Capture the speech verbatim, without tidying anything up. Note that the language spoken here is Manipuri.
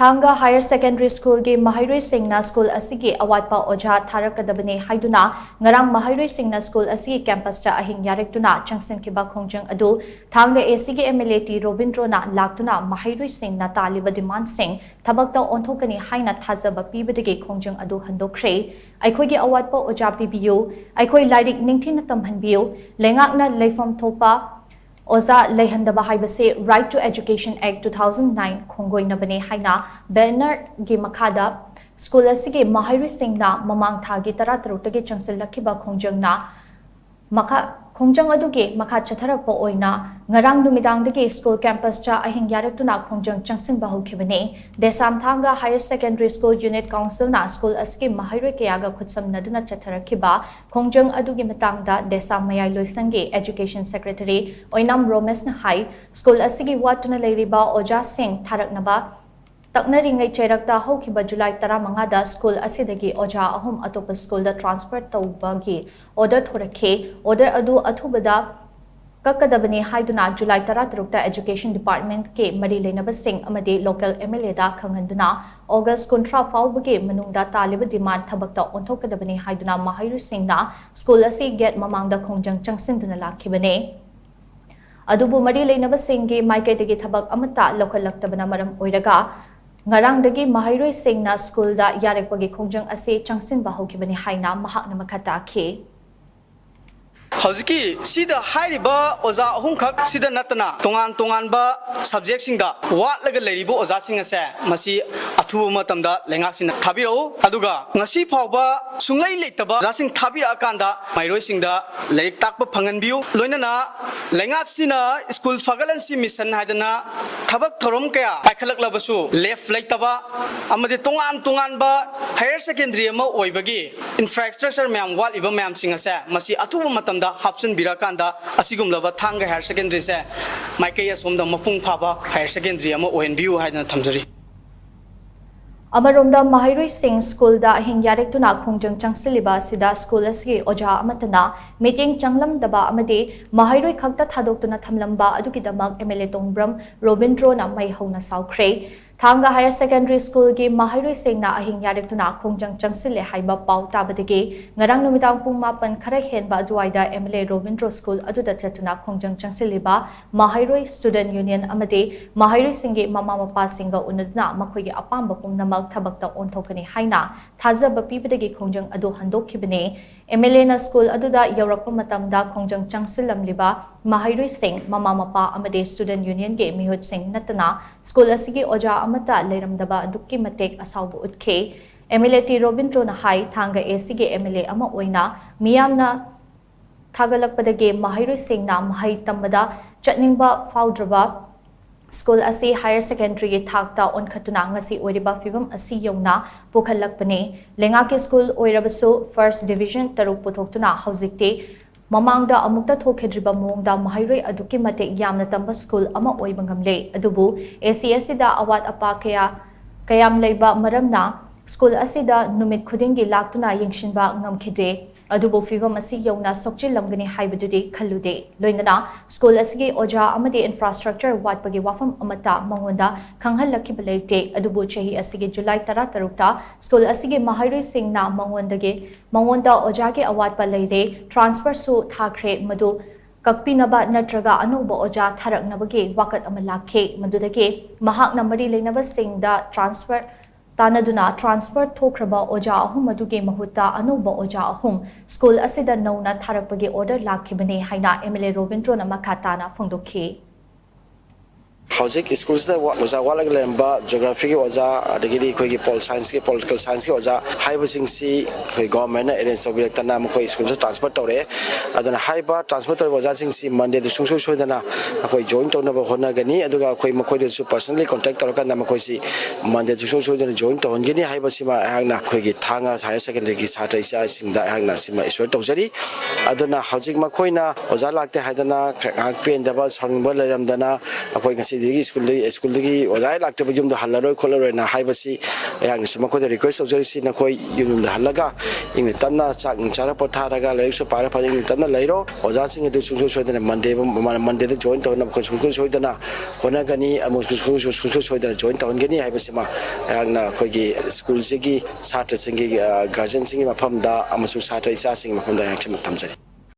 ꯊꯥꯡꯒ Higher Secondary Schoolꯒꯤ ꯃꯍꯩꯔꯣꯏꯁꯤꯡꯅ ꯁ꯭ꯀꯨꯜ ꯑꯁꯤꯒꯤ ꯑꯋꯥꯠꯄ ꯑꯣꯖꯥ ꯊꯥꯔꯛꯀꯗꯕꯅꯤ ꯍꯥꯏꯗꯨꯅ ꯉꯔꯥꯡ ꯃꯍꯩꯔꯣꯏꯁꯤꯡꯅ ꯁ꯭ꯀꯨꯜ ꯑꯁꯤꯒꯤ campusꯇ ꯑꯍꯤꯡ ꯌꯥꯔꯦꯛꯇꯨꯅ ꯆꯪꯁꯤꯟꯈꯤꯕ ꯈꯣꯡꯖꯪ ꯑꯗꯨ ꯊꯥꯡꯒ ACꯒꯤ MLA ꯇꯤ ꯔꯣꯕꯤꯟꯗ꯭ꯔꯣꯅ ꯂꯥꯛꯇꯨꯅ ꯃꯍꯩꯔꯣꯏꯁꯤꯡꯅ ꯇꯥꯜꯂꯤꯕ demandꯁꯤꯡ ꯊꯕꯛꯇ ꯑꯣꯟꯊꯣꯛꯀꯅꯤ ꯍꯥꯏꯅ ꯊꯥꯖꯕ ꯄꯤꯕꯗꯒꯤ ꯈꯣꯡꯖꯪ ꯑꯗꯨ ꯍꯟꯗꯣꯛꯈ꯭ꯔꯦ꯫ ꯑꯩꯈꯣꯏꯒꯤ ꯑꯋꯥꯠꯄ ꯑꯣꯖꯥ ꯄꯤꯕꯤꯌꯨ, ꯑꯩꯈꯣꯏ ꯂꯥꯏꯔꯤꯛ ꯅꯤꯡꯊꯤꯅ ꯇꯝꯍꯟꯕꯤꯌꯨ, ꯂꯩꯉꯥꯛꯅ ꯂꯩꯐꯝ ꯊꯣꯛꯄ ꯑꯣꯖꯥ ꯂꯩꯍꯟꯗꯕ ꯍꯥꯏꯕꯁꯤ Right to Education Act two thousand nine ꯈꯣꯡꯒꯣꯏꯅꯕꯅꯤ ꯍꯥꯏꯅ bannerꯒꯤ ꯃꯈꯥꯗ ꯁ꯭ꯀꯨꯜ ꯑꯁꯤꯒꯤ ꯃꯍꯩꯔꯣꯏꯁꯤꯡꯅ ꯃꯃꯥꯡ ꯊꯥꯒꯤ ꯇꯔꯥꯇꯔꯨꯛꯇꯒꯤ ꯆꯪꯁꯤꯜꯂꯛꯈꯤꯕ ꯈꯣꯡꯖꯪꯅ ꯃꯈꯥ, ꯈꯣꯡꯖꯪ ꯑꯗꯨꯒꯤ ꯃꯈꯥ ꯆꯠꯊꯔꯛꯄ ꯑꯣꯏꯅ ꯉꯔꯥꯡ ꯅꯨꯃꯤꯗꯥꯡꯗꯒꯤ ꯁ꯭ꯀꯨꯜ campusꯇ ꯑꯍꯤꯡ ꯌꯥꯔꯛꯇꯨꯅ ꯈꯣꯡꯖꯪ ꯆꯪꯁꯤꯟꯕ ꯍꯧꯈꯤꯕꯅꯤ꯫ ꯗꯦꯁꯥꯝ ꯊꯥꯡꯒ Higher Secondary School Unit Councilꯅ ꯁ꯭ꯀꯨꯜ ꯑꯁꯤꯒꯤ ꯃꯍꯩꯔꯣꯏ ꯀꯌꯥꯒ ꯈꯨꯠꯁꯝꯅꯗꯨꯅ ꯆꯠꯊꯔꯛꯈꯤꯕ ꯈꯣꯡꯖꯪ ꯑꯗꯨꯒꯤ ꯃꯇꯥꯡꯗ ꯗꯦꯁꯥꯝ ꯃꯌꯥꯏ ꯂꯣꯏꯁꯪꯒꯤ Education Secretary ꯑꯣꯏꯅꯥꯝ ꯔꯣꯃꯦꯁꯅ ꯍꯥꯏ, ꯁ꯭ꯀꯨꯜ ꯑꯁꯤꯒꯤ ꯋꯥꯠꯇꯨꯅ ꯂꯩꯔꯤꯕ ꯑꯣꯖꯥꯁꯤꯡ ꯊꯥꯔꯛꯅꯕ ꯇꯛꯅꯔꯤꯉꯩ ꯆꯩꯔꯛꯇ ꯍꯧꯈꯤꯕ ꯖꯨꯂꯥꯏ ꯇꯔꯥꯃꯉꯥꯗ ꯁ꯭ꯀꯨꯜ ꯑꯁꯤꯗꯒꯤ ꯑꯣꯖꯥ ꯑꯍꯨꯝ ꯑꯇꯣꯞꯄ ꯁ꯭ꯀꯨꯜꯗ transfer ꯇꯧꯕꯒꯤ order ꯊꯣꯔꯛꯈꯤ꯫ Order ꯑꯗꯨ ꯑꯊꯨꯕꯗ ꯀꯛꯀꯗꯕꯅꯤ ꯍꯥꯏꯗꯨꯅ ꯖꯨꯂꯥꯏ ꯇꯔꯥꯇꯔꯨꯛꯇ Education Departmentꯀꯤ ꯃꯔꯤ ꯂꯩꯅꯕꯁꯤꯡ ꯑꯃꯗꯤ local MLAꯗ ꯈꯪꯍꯟꯗꯨꯅ August ꯀꯨꯟꯊ꯭ꯔꯥ ꯐꯥꯎꯕꯒꯤ ꯃꯅꯨꯡꯗ ꯇꯥꯜꯂꯤꯕ demand ꯊꯕꯛꯇ ꯑꯣꯟꯊꯣꯛꯀꯗꯕꯅꯤ ꯍꯥꯏꯗꯨꯅ ꯃꯍꯩꯔꯣꯏꯁꯤꯡꯅ ꯁ꯭ꯀꯨꯜ ꯑꯁꯤ gate ꯃꯃꯥꯡꯗ ꯈꯣꯡꯖꯪ ꯆꯪꯁꯤꯟꯗꯨꯅ ꯂꯥꯛꯈꯤꯕꯅꯤ꯫ ꯑꯗꯨꯕꯨ ꯃꯔꯤ ꯂꯩꯅꯕꯁꯤꯡꯒꯤ ꯃꯥꯏꯀꯩꯗꯒꯤ ꯊꯕꯛ ꯑꯃꯠꯇ ꯂꯧꯈꯠꯂꯛꯇꯕꯅ ꯃꯔꯝ ꯑꯣꯏꯔꯒ ꯉꯔꯥꯡꯗꯒꯤ ꯃꯍꯩꯔꯣꯏꯁꯤꯡꯅ ꯁ꯭ꯀꯨꯜꯗ ꯌꯥꯔꯛꯄꯒꯤ ꯈꯣꯡꯖꯪ ꯑꯁꯤ ꯆꯪꯁꯤꯟꯕ ꯍꯧꯈꯤꯕꯅꯤ ꯍꯥꯏꯅ ꯃꯍꯥꯛꯅ ꯃꯈꯥ ꯇꯥꯈꯤ꯫ ꯍꯧꯖꯤꯛꯀꯤ ꯁꯤꯗ ꯍꯥꯏꯔꯤꯕ ꯑꯣꯖꯥ ꯑꯍꯨꯝꯈꯛ ꯁꯤꯗ ꯅꯠꯇꯅ ꯇꯣꯉꯥꯟ ꯇꯣꯉꯥꯟꯕ subjectꯁꯤꯡꯗ ꯋꯥꯠꯂꯒ ꯂꯩꯔꯤꯕ ꯑꯣꯖꯥꯁꯤꯡ ꯑꯁꯦ ꯃꯁꯤ ꯑꯊꯨꯕ ꯃꯇꯝꯗ ꯂꯩꯉꯥꯛꯁꯤꯡꯅ ꯊꯥꯕꯤꯔꯛꯎ꯫ ꯑꯗꯨꯒ ꯉꯁꯤ ꯐꯥꯎꯕ ꯁꯨꯡꯂꯩ ꯂꯩꯇꯕ ꯑꯣꯖꯥꯁꯤꯡ ꯊꯥꯕꯤꯔꯛꯑꯀꯥꯟꯗ ꯃꯍꯩꯔꯣꯏꯁꯤꯡꯗ ꯂꯥꯏꯔꯤꯛ ꯇꯥꯛꯄ ꯐꯪꯍꯟꯕꯤꯌꯨ꯫ ꯂꯣꯏꯅꯅ ꯂꯩꯉꯥꯛꯁꯤꯅ School Faculty Mission ꯍꯥꯏꯗꯅ ꯊꯕꯛ ꯊꯧꯔꯝ ꯀꯌꯥ ꯄꯥꯏꯈꯠꯂꯛꯂꯕꯁꯨ ꯂꯦꯞ ꯂꯩꯇꯕ ꯑꯃꯗꯤ ꯇꯣꯉꯥꯟ ꯇꯣꯉꯥꯟꯕ higher secondary ꯑꯃ ꯑꯣꯏꯕꯒꯤ infrastructure ꯃꯌꯥꯝ ꯋꯥꯠꯂꯤꯕ ꯃꯌꯥꯝꯁꯤꯡ ꯑꯁꯦ ꯃꯁꯤ ꯑꯊꯨꯕ ꯃꯇꯝꯗ ꯍꯥꯞꯆꯤꯟꯕꯤꯔꯀꯥꯟꯗ ꯑꯁꯤꯒꯨꯝꯂꯕ ꯊꯥꯡꯒ higher secondary ꯁꯦ ꯃꯥꯏꯀꯩ ꯑꯁꯣꯝꯗ ꯃꯄꯨꯡ ꯐꯥꯕ higher secondary ꯑꯃ ꯑꯣꯏꯍꯟꯕꯤꯌꯨ ꯍꯥꯏꯗꯅ ꯊꯝꯖꯔꯤ꯫ ꯑꯃꯔꯣꯝꯗ ꯃꯍꯩꯔꯣꯏꯁꯤꯡ ꯁ꯭ꯀꯨꯜꯗ ꯑꯍꯤꯡ ꯌꯥꯔꯦꯛꯇꯨꯅ ꯈꯣꯡꯖꯪ ꯆꯪꯁꯤꯜꯂꯤꯕ ꯑꯁꯤꯗ ꯁ꯭ꯀꯨꯜ ꯑꯁꯤꯒꯤ ꯑꯣꯖꯥ ꯑꯃꯠꯇꯅ ꯃꯤꯠꯌꯦꯡ ꯆꯪꯂꯝꯗꯕ ꯑꯃꯗꯤ ꯃꯍꯩꯔꯣꯏ ꯈꯛꯇ ꯊꯥꯗꯣꯛꯇꯨꯅ ꯊꯝꯂꯝꯕ ꯑꯗꯨꯒꯤꯗꯃꯛ MLA ꯇꯣꯡꯕ꯭ꯔꯝ ꯔꯣꯕꯤꯟꯗ꯭ꯔꯣꯅ ꯃꯩ ꯍꯧꯅ ꯁꯥꯎꯈ꯭ꯔꯦ꯫ ꯊꯥꯡꯒ Higher Secondary Schoolꯒꯤ ꯃꯍꯩꯔꯣꯏꯁꯤꯡꯅ ꯑꯍꯤꯡ ꯌꯥꯔꯦꯛꯇꯨꯅ ꯈꯣꯡꯖꯪ ꯆꯪꯁꯤꯜꯂꯦ ꯍꯥꯏꯕ ꯄꯥꯎ ꯇꯥꯕꯗꯒꯤ ꯉꯔꯥꯡ ꯅꯨꯃꯤꯗꯥꯡ ꯄꯨꯡ ꯃꯥꯄꯟ ꯈꯔ ꯍꯦꯟꯕ ꯑꯗꯨꯋꯥꯏꯗ MLA ꯔꯣꯕꯤꯟꯗ꯭ꯔꯣ ꯁ꯭ꯀꯨꯜ ꯑꯗꯨꯗ ꯆꯠꯇꯨꯅ ꯈꯣꯡꯖꯪ ꯆꯪꯁꯤꯜꯂꯤꯕ ꯃꯍꯩꯔꯣꯏ Student Union ꯑꯃꯗꯤ ꯃꯍꯩꯔꯣꯏꯁꯤꯡꯒꯤ ꯃꯃꯥ ꯃꯄꯥꯁꯤꯡꯒ ꯎꯅꯗꯨꯅ ꯃꯈꯣꯏꯒꯤ ꯑꯄꯥꯝꯕ ꯄꯨꯝꯅꯃꯛ ꯊꯕꯛꯇ ꯑꯣꯟꯊꯣꯛꯀꯅꯤ ꯍꯥꯏꯅ ꯊꯥꯖꯕ ꯄꯤꯕꯗꯒꯤ ꯈꯣꯡꯖꯪ ꯑꯗꯨ ꯍꯟꯗꯣꯛꯈꯤꯕꯅꯤ꯫ MLAꯅ ꯁ꯭ꯀꯨꯜ ꯑꯗꯨꯗ ꯌꯧꯔꯛꯄ ꯃꯇꯝꯗ ꯈꯣꯡꯖꯪ ꯆꯪꯁꯤꯜꯂꯝꯂꯤꯕ ꯃꯍꯩꯔꯣꯏꯁꯤꯡ, ꯃꯃꯥ ꯃꯄꯥ ꯑꯃꯗꯤ Student Unionꯒꯤ ꯃꯤꯍꯨꯠꯁꯤꯡ ꯅꯠꯇꯅ ꯁ꯭ꯀꯨꯜ ꯑꯁꯤꯒꯤ ꯑꯣꯖꯥ ꯑꯃꯠꯇ ꯂꯩꯔꯝꯗꯕ ꯑꯗꯨꯛꯀꯤ ꯃꯇꯤꯛ ꯑꯁꯥꯎꯕ ꯎꯠꯈꯤ꯫ MLA ꯇꯤ ꯔꯣꯕꯤꯟꯗ꯭ꯔꯣꯅ ꯍꯥꯏ, ꯊꯥꯡꯒ ACꯒꯤ MLA ꯑꯃ ꯑꯣꯏꯅ ꯃꯤꯌꯥꯝꯅ ꯊꯥꯒꯠꯂꯛꯄꯗꯒꯤ ꯃꯍꯩꯔꯣꯏꯁꯤꯡꯅ ꯃꯍꯩ ꯇꯝꯕꯗ ꯆꯠꯅꯤꯡꯕ ꯐꯥꯎꯗ꯭ꯔꯕ ꯁ꯭ꯀꯨꯜ ꯑꯁꯤ Higher Secondary ꯊꯥꯛꯇ ꯑꯣꯟꯈꯠꯇꯨꯅ ꯉꯁꯤ ꯑꯣꯏꯔꯤꯕ ꯐꯤꯚꯝ ꯑꯁꯤ ꯌꯧꯅ ꯄꯨꯈꯠꯂꯛꯄꯅꯤ꯫ ꯂꯩꯉꯥꯛꯀꯤ ꯁ꯭ꯀꯨꯜ ꯑꯣꯏꯔꯕꯁꯨ First Division ꯇꯔꯨꯛ ꯄꯨꯊꯣꯛꯇꯨꯅ ꯍꯧꯖꯤꯛꯇꯤ ꯃꯃꯥꯡꯗ ꯑꯃꯨꯛꯇ ꯊꯣꯛꯈꯤꯗ꯭ꯔꯤꯕ ꯃꯑꯣꯡꯗ ꯃꯍꯩꯔꯣꯏ ꯑꯗꯨꯛꯀꯤ ꯃꯇꯤꯛ ꯌꯥꯝꯅ ꯇꯝꯕ ꯁ꯭ꯀꯨꯜ ꯑꯃ ꯑꯣꯏꯕ ꯉꯝꯂꯦ꯫ ꯑꯗꯨꯕꯨ AC ꯑꯁꯤꯗ ꯑꯋꯥꯠ ꯑꯄꯥ ꯀꯌꯥ, ꯀꯌꯥꯝ ꯂꯩꯕ ꯃꯔꯝꯅ ꯁ꯭ꯀꯨꯜ ꯑꯁꯤꯗ ꯅꯨꯃꯤꯠ ꯈꯨꯗꯤꯡꯒꯤ ꯂꯥꯛꯇꯨꯅ ꯌꯦꯡꯁꯤꯟꯕ ꯉꯝꯈꯤꯗꯦ꯫ ꯑꯗꯨꯕꯨ ꯐꯤꯚꯝ ꯑꯁꯤ ꯌꯧꯅ ꯁꯣꯛꯆꯤꯜꯂꯝꯒꯅꯤ ꯍꯥꯏꯕꯗꯨꯗꯤ ꯈꯜꯂꯨꯗꯦ꯫ ꯂꯣꯏꯅꯅ ꯁ꯭ꯀꯨꯜ ꯑꯁꯤꯒꯤ ꯑꯣꯖꯥ ꯑꯃꯗꯤ infrastructure ꯋꯥꯠꯄꯒꯤ ꯋꯥꯐꯝ ꯑꯃꯠꯇ ꯃꯉꯣꯟꯗ ꯈꯪꯍꯜꯂꯛꯈꯤꯕ ꯂꯩꯇꯦ꯫ ꯑꯗꯨꯕꯨ ꯆꯍꯤ ꯑꯁꯤꯒꯤ July ꯇꯔꯥꯇꯔꯨꯛꯇ ꯁ꯭ꯀꯨꯜ ꯑꯁꯤꯒꯤ ꯃꯍꯩꯔꯣꯏꯁꯤꯡꯅ ꯃꯉꯣꯟꯗꯒꯤ, ꯃꯉꯣꯟꯗ ꯑꯣꯖꯥꯒꯤ ꯑꯋꯥꯠꯄ ꯂꯩꯔꯦ, transferꯁꯨ ꯊꯥꯈ꯭ꯔꯦ, ꯃꯗꯨ ꯀꯛꯄꯤꯅꯕ ꯅꯠꯇ꯭ꯔꯒ ꯑꯅꯧꯕ ꯑꯣꯖꯥ ꯊꯥꯔꯛꯅꯕꯒꯤ ꯋꯥꯀꯠ ꯑꯃ ꯂꯥꯛꯈꯤ꯫ ꯃꯗꯨꯗꯒꯤ ꯃꯍꯥꯛꯅ ꯃꯔꯤ ꯂꯩꯅꯕꯁꯤꯡꯗ transfer ꯇꯥꯟꯅꯗꯨꯅ transfer ꯊꯣꯛꯈ꯭ꯔꯕ ꯑꯣꯖꯥ ꯑꯍꯨꯝ ꯑꯗꯨꯒꯤ ꯃꯍꯨꯠꯇ ꯑꯅꯧꯕ ꯑꯣꯖꯥ ꯑꯍꯨꯝ ꯁ꯭ꯀꯨꯜ ꯑꯁꯤꯗ ꯅꯧꯅ ꯊꯥꯔꯛꯄꯒꯤ order ꯂꯥꯛꯈꯤꯕꯅꯤ ꯍꯥꯏꯅ MLA ꯔꯣꯕꯤꯟꯗ꯭ꯔꯣꯅ ꯃꯈꯥ ꯇꯥꯅ ꯐꯣꯡꯗꯣꯛꯈꯤ꯫ ꯍꯧꯖꯤꯛ ꯁ꯭ꯀꯨꯜꯁꯤꯗ ꯋꯥ-, ꯑꯣꯖꯥ ꯋꯥꯠꯂꯒ ꯂꯩꯔꯝꯕ geographyꯒꯤ ꯑꯣꯖꯥ, ꯑꯗꯒꯤꯗꯤ ꯑꯩꯈꯣꯏꯒꯤ pol scienceꯀꯤ, political scienceꯀꯤ ꯑꯣꯖꯥ ꯍꯥꯏꯕꯁꯤꯡꯁꯤ ꯑꯩꯈꯣꯏ governmentꯅ arrange ꯇꯧꯕꯤꯔꯛꯇꯅ ꯃꯈꯣꯏ ꯁ꯭ꯀꯨꯜꯁꯤꯗ transfer ꯇꯧꯔꯛꯑꯦ꯫ ꯑꯗꯨꯅ ꯍꯥꯏꯔꯤꯕ transfer ꯇꯧꯔꯤꯕ ꯑꯣꯖꯥꯁꯤꯡꯁꯤ Mondayꯗ ꯁꯨꯡꯁꯣꯏ ꯁꯣꯏꯗꯅ ꯑꯩꯈꯣꯏ join ꯇꯧꯅꯕ ꯍꯣꯠꯅꯒꯅꯤ꯫ ꯑꯗꯨꯒ ꯑꯩꯈꯣꯏ ꯃꯈꯣꯏꯗꯁꯨ personally contact ꯇꯧꯔꯀꯥꯟꯗ ꯃꯈꯣꯏꯁꯤ Mondayꯗ ꯁꯨꯡꯁꯣꯏ ꯁꯣꯏꯗꯅ join ꯇꯧꯍꯟꯒꯅꯤ ꯍꯥꯏꯕꯁꯤꯃ ꯑꯩꯍꯥꯛꯅ ꯑꯩꯈꯣꯏꯒꯤ ꯊꯥꯡꯒ Higher Secondary ꯁꯥꯇ꯭ꯔ ꯏꯆꯥꯁꯤꯡꯗ ꯑꯩꯍꯥꯛꯅ ꯁꯤꯃ assure ꯇꯧꯖꯔꯤ꯫ ꯑꯗꯨꯅ ꯍꯧꯖꯤꯛ ꯃꯈꯣꯏꯅ ꯑꯣꯖꯥ ꯂꯥꯛꯇꯦ ꯍꯥꯏꯗꯅ ꯉꯥꯏꯍꯥꯛ ꯄꯦꯟꯗꯕ, ꯁꯥꯎꯅꯤꯡꯕ ꯂꯩꯔꯝꯗꯅ ꯑꯩꯈꯣꯏ ꯉꯁꯤ ꯑꯗꯒꯤ ꯁ꯭ꯀꯨꯜꯗꯒꯤ, ꯁ꯭ꯀꯨꯜꯗꯒꯤ ꯑꯣꯖꯥ ꯍꯦꯛ ꯂꯥꯛꯇꯕ ꯌꯨꯝꯗ ꯍꯜꯂꯔꯣꯏ ꯈꯣꯠꯂꯔꯣꯏꯅ ꯍꯥꯏꯕꯁꯤ ꯑꯩꯍꯥꯛꯅꯁꯨ ꯃꯈꯣꯏꯗ ꯔꯤꯀ꯭ꯋꯦꯁ ꯇꯧꯖꯔꯤꯁꯤ, ꯅꯈꯣꯏ ꯌꯨꯝ ꯌꯨꯝꯗ ꯍꯜꯂꯒ ꯏꯪꯅ ꯇꯞꯅ ꯆꯥꯛ ꯅꯨꯡ ꯆꯥꯔ ꯄꯣꯊꯥꯔꯒ ꯂꯥꯏꯔꯤꯛꯁꯨ ꯄꯥꯔ ꯐꯖꯅ ꯏꯪꯅ ꯇꯞꯅ ꯂꯩꯔꯣ꯫ ꯑꯣꯖꯥꯁꯤꯡ ꯑꯗꯨ ꯁꯨꯡꯁꯣꯏ ꯁꯣꯏꯗꯅ ꯃꯟꯗꯦ, ꯃꯟꯗꯦꯗ ꯖꯣꯏꯟ ꯇꯧꯅꯕ ꯑꯩꯈꯣꯏ ꯁꯨꯡꯁꯣꯏ ꯁꯣꯏꯗꯅ ꯍꯣꯠꯅꯒꯅꯤ, ꯑꯃꯁꯨꯡ ꯁꯨꯡꯁꯣꯏ, ꯁꯨꯡꯁꯣꯏ ꯁꯣꯏꯗꯅ ꯖꯣꯏꯟ ꯇꯧꯍꯟꯒꯅꯤ ꯍꯥꯏꯕꯁꯤꯃ ꯑꯩꯍꯥꯛꯅ ꯑꯩꯈꯣꯏꯒꯤ ꯁ꯭ꯀꯨꯜꯁꯤꯒꯤ ꯁꯥꯇ꯭ꯔꯁꯤꯡꯒꯤ, ꯑ, ꯒꯥꯔꯖꯤꯌꯟꯁꯤꯡꯒꯤ ꯃꯐꯝꯗ ꯑꯃꯁꯨꯡ ꯁꯥꯇ꯭ꯔ ꯏꯆꯥꯁꯤꯡꯒꯤ ꯃꯐꯝꯗ ꯑꯩꯍꯥꯛ ꯁꯤꯃ ꯊꯝꯖꯔꯤ꯫